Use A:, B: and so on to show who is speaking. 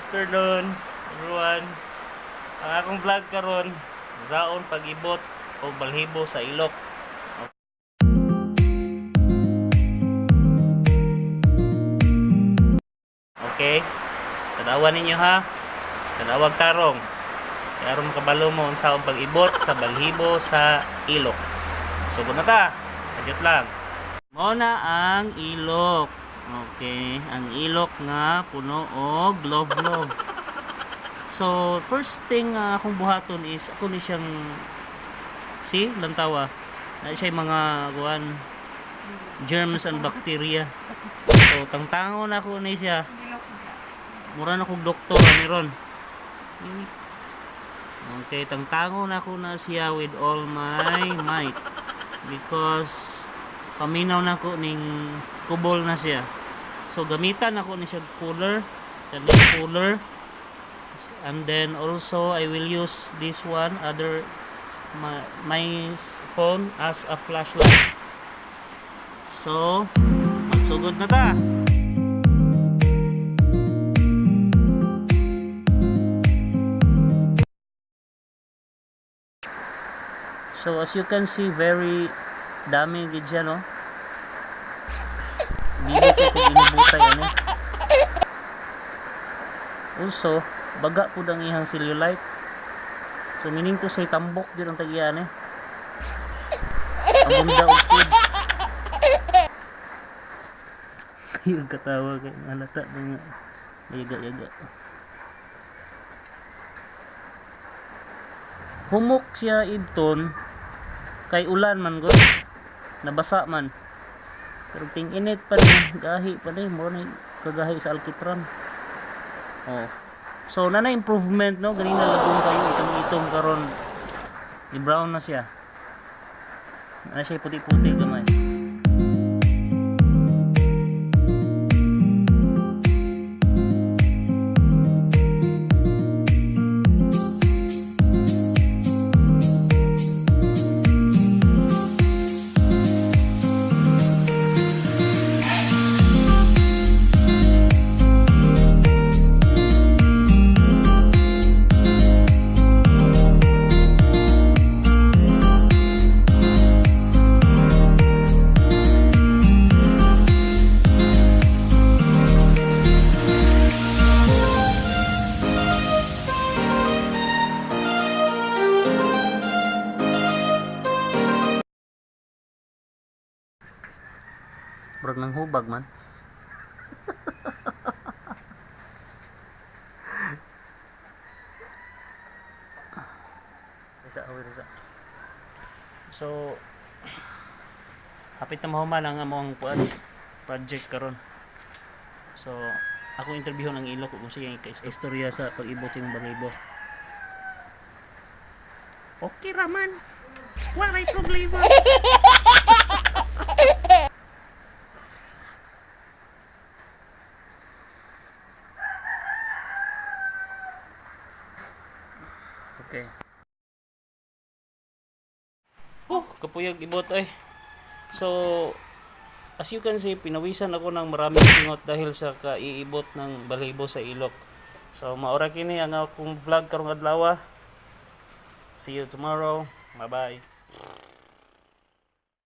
A: Afternoon, everyone. Ang akong vlog karon, raon pag-ibot og balhibo sa ilok. Okay? Tanawan ninyo ha. Tanawag tarong. Kaya aron makabalo mo unsa ang pag-ibot sa balhibo sa ilok. Sugod na ta. Kadyot lang. Mao na ang ilok. Okay, ang ilok nga puno og love love. So, first thing akong buhaton is ako ni siyang si lantawa. Na siya yung mga kuan, germs and bacteria. So, tangtango na ako ni siya. Mura na kog doktor ani ron. Okay, tangtango na ako na siya with all my might because paminaw na ko ning kubol na siya. So gamitan ako ni siya cooler, kaning cooler. And then also I will use this one other my phone as a flashlight. So, magsugod na ta. So as you can see, very dami gid siya, no. Dili ko kung inibutay ano. Also, baga pud ang iyang cellulite. So meaning to say, tambok gyud ang tag-iya ni. Abunda og food. Yung katawa kay halata ba nga yaga-yaga. Humok siya idton kay ulan man gud, nabasa man, pero ting init pa ni, gahi pa ni mo ni kagahi sa alkitran. Oh, so na na improvement, no? Ganina lagom kayo, itong itong karon ni brown na siya, na siya puti-puti gamay. Murag nang hubag man. Isa, awir isa. So hapit na mahuman ang among kuan project karon. So ako interviewon ang ilok kung siya ka istorya sa pag-ibot sa imong balhibo. Okay raman. Walay problema. Okay. Oh, kapuyag ibot ay. So, as you can see, pinawisan ako ng maraming singot dahil sa kaiibot ng balhibo sa ilok. So, maora kini ang akong vlog karong adlaw. See you tomorrow. Bye-bye.